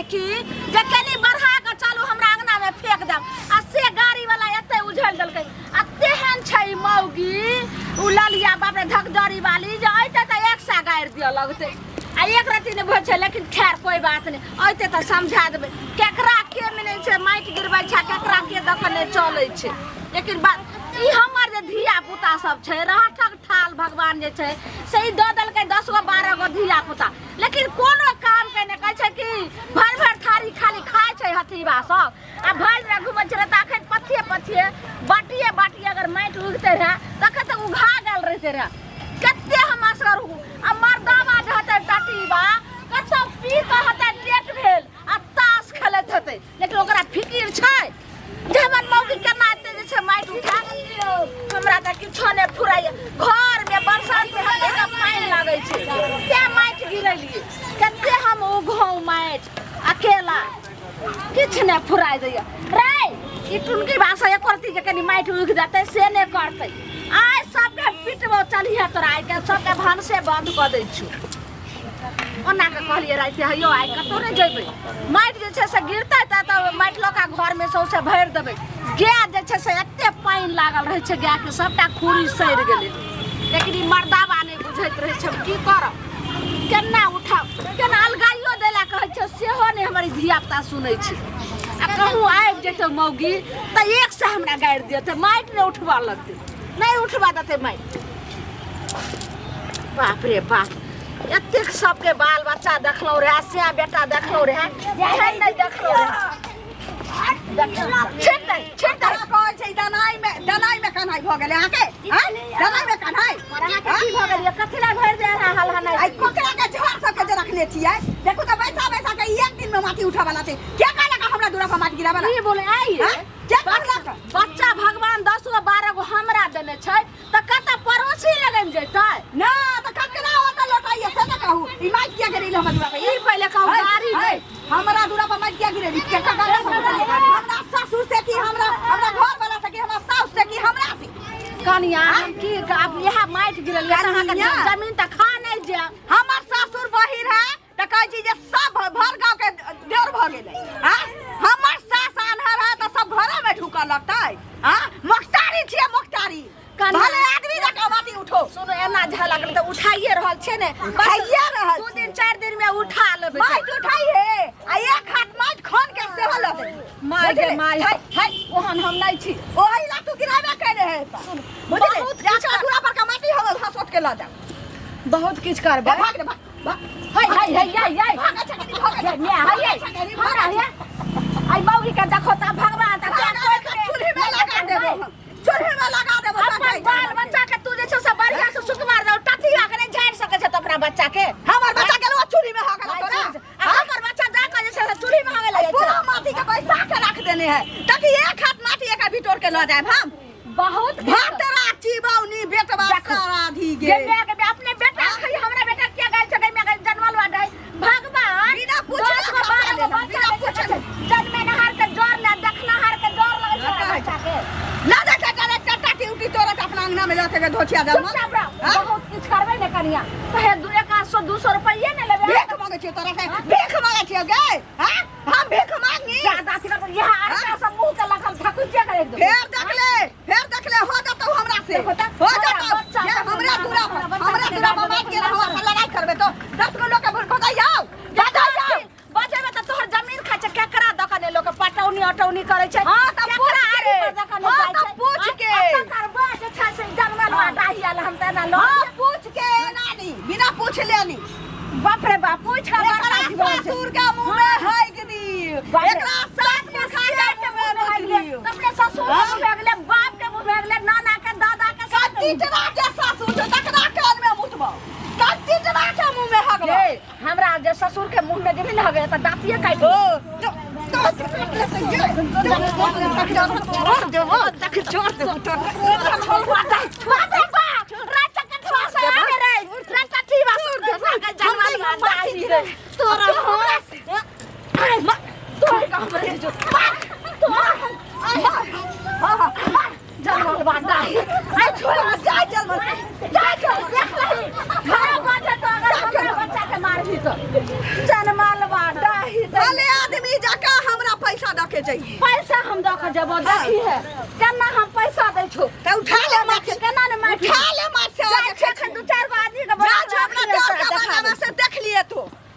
कहलकै कि जे कनी बढ़ा कऽ चलू हमरा अंगना में फेंक देब आ से गाड़ी वाला एते उझल देलकै आ तेहन छै ई मौगी उ ललिया बाप रे धकजरी वाली जे अइते तऽ एक सए गारि दिअ लगतै आ एक रत्ती नहि होइ छै लेकिन खैर कोइ बात नहि अइते तऽ समझा देबै केकरा के मिलै छै माटि गिरबै छै आ केकरा के दऽ कऽ नहि चलै छै लेकिन बात ई हमर जे धिया पुता सब छै रहठक थाल भगवान जे छै से ई दऽ देलकै 10 गो 12 गो धिया पुता लेकिन कोनो काम के नहि कहै छै कि भरि भरि थारी खाली खाइ छै हथीबा सब आ भरि दिना घुमै छलै तऽ अखन पथिए पथिए बाटिए बाटिए अगर माटि उगते रहए तखन तऽ उघा गेल रहिते रहए कते हम असगर हूँ आ मर्दाबा जे हेतै टटीबा कतौ पी कऽ हेतै पेट भेल आ ताश खेलैत हेतै लेकिन ओकरा फिकिर छै जे हमर मौगी केना एते जे छै माटि उठा हमरा तऽ किछो नहि फुराइए घरमे बरसातमे हमेशा पानि लागै छै तें माटि गिरेलियै कते हम उघौ माटि अकेला किछु नहि फुराइ दैए रे ई टुनकी भाषा एको रत्ती जे कनि माटि उगि जेतै से नहि करतै आइ सबके पिटबो चलिहे तोरा आइ के सबके भानसे बंद कऽ दै छियौ ओना कऽ कहलियै राति हयौ आइ कतहु नहि जेबै माटि जे छै से गिरतै तऽ तऽ माटि लऽ कऽ घरमे सौंसे भरि देबै गाय जे छै से एते पानि लागल रहै छै गायके सबटा खूरी सड़ि गेलै लेकिन ई मर्दाबा नहि बुझैत रहै छै हम की करब केना उठाउ केना अलगाइयो दै लए कहै छै सेहो नहि हमर ई धियापुता सुनै छै आ कहूँ आबि जेतै मौगी तऽ एक सए हमरा गारि देतै माटि नहि उठबऽ लगतै नहि उठबऽ देतै माटि बाप रे बाप एतेक सबके बाल बच्चा देखलहुँ रहए से बेटा देखलहुँ रहए एहन नहि देखलहुँ रहए छिट दे छिट दे कहै छै दनाइ में दनाइ में कन्हाइ भऽ गेलै अहाँके आँय? दनाइ में कन्हाइ अहाँके की भऽ गेल कथी लए भरि दे रहा हल हनाइ आइ कोकरा के झाड़ सबके जे रखने छियै देखू तऽ बैसा बैसा के एक दिन में माटी उठावला छै के कहलक हमरा दूरा पर माटी गिरावला की बोले आई आँय? के कहलक बच्चा भगवान 10 गो 12 गो हमरा देने छै तऽ कतऽ पड़ोसी लगन जेतै ना तऽ ककरा ओतऽ लौटाइए से तऽ कहू ई माटि किया गिरेली हमरा दूरा पर ई पहिले कहू है, गाड़ी है, हमरा दूरा पर माटि किया गिरेली के ककरा से हमरा ससुर से कि हमरा हमरा घर वाला से कि हमरा साउस से कि हमरा से कनिया हम की आब इएह माटि गिरल तऽ अहाँके कनिया। जमीन तऽ खा नहि जायब हमर ससुर बहिर है तऽ कहै छी जे सब भर गाँव के देवर भऽ गेलै आँ हमर सास आन्हर है तऽ सब घरे में ढुकऽ लगतै आँ मोख्तारी छियै मोख्तारी कनिया। भले आदमी जकाँ माटी उठो सुनू एना झलक गेलै तऽ उठाइए रहल छै ने बस उठाइए रहल 2 दिन 4 दिन में उठा लेबै माटि उठाइ हे आ एक हाथ माटि खन के सेहो लऽ देबै माय गे बुझलियै? माय है है ओहन हम नहि छी ओहि ला तू गिराबे करे है सुन बुझलियै बहुत जे किछु अपना दूरा पर का माटी हम घसोट के लऽ जाउ बहुत किछु करबै भाग रे भाग भाग है है है है है भागै छै कनी भागै छै हे हे हे हमरा हे आई मौगी के देखो त भगवान त भागै छै, चूल्ही में लगा देबो हम चूल्ही में लगा देबो अपन बाल बच्चा के तू जे छै से बढ़िया से सुकुमार दौ टटिया के नहीं झाड़ि सकै छै तो अपना बच्चा के हमर बच्चा गेलो चूल्ही में हगल तोरा आ हमर बच्चा जा के जे छै से चूल्ही में हगे लगै पूरा छै माटी के बैसा के रख देने है ताकि एक हाथ माटी एक बिटोर के ल जाए हम बहुत भात राची बौनी बेटवा देखो। सारा धी गे गे माय गे अपने बेटा के हमरा बेटा किया गाय छै गे माय गे जनमल बा डे भगवान बिना पूछले 10 गो खसा 12 गो लेलक, बच्चा बिना दै छै, पूछले। जन्मेनहार के जर ने देखनहार के जर लगै छै लगै बच्चा के ल जा के डायरेक्ट टाटी उटी तोरत अपना अंगना में लते के धोछिया दम चुपचाप रह बहुत किछु करबै ने कनिया तऽ हे दू एक सौ 200 रुपैये ने लेबै भीख मांगे छियो तोरा से भीख मांगे छियो गे हां हम भीख मांगी ज्यादा अथी करबै इएह आटा सब मुँह के लगल थकुचे करे एकदम फेर देखले फेर देखले हो जतौ हमरा से देखो तऽ, हो हमरा जतौ बच्चा ये सब हमरा दूरा पर हमरा बच्चा हमरा सब दूरा पर गार्जियन मार के हमरा से लड़ाई करबे तो 10 गो लोग के बजाइयो बजाइयो बजेबै तऽ तोहर जमीन खाइ छै केकरा दऽ कऽ ने लोक पटौनी अटौनी करै छै हाँ, तऽ केकरा पूछ आरी के। पर दऽ कऽ ने हाँ, जाइ तऽ छै? पूछ हाँ, के। आ तकर बाद जे छै से जंगल हाँ। डाही आयल हम तऽ एना लऽ हां पूछ के नानी बिना पूछ लेनी बाप रे बाप पूछ के एकरा बड़का जीवन छै। ससुर के मुंह में हगि दियौ बाप रे। एकरा सास अपने के के मुंह मुँह में में हगि गेलै, दियौ अपने ससुर के हाँ। मुँह में गेलै बाप के मुँह में गेलै नाना के दादा के सबके मुँह में। कतीटरा के ससुर छै तकरा कान में मुतबौ कतीटरा के मुंह में हगबौ ये, हमरा जे ससुर के मुँह में जेबही ने हगे तऽ दाँतिये काटि ओ लेब। बाप रे बाप, राजा कठुआ से आगे रे, राजा ठीवा से रे, तोरा हमरा तोरा हमरे जो तोरा जनमल बाटा आई छोड़ जा चल जा चल देख लही घर बाजे तो अगर हमरा बच्चा के मारबी तो जनमल बाटा ही भले के जइहे। पैसा हम दऽ के जेबो। देखी है केना हम पैसा दै छौ। तऽ उठा ले माटी केना ने माटी उठा ले।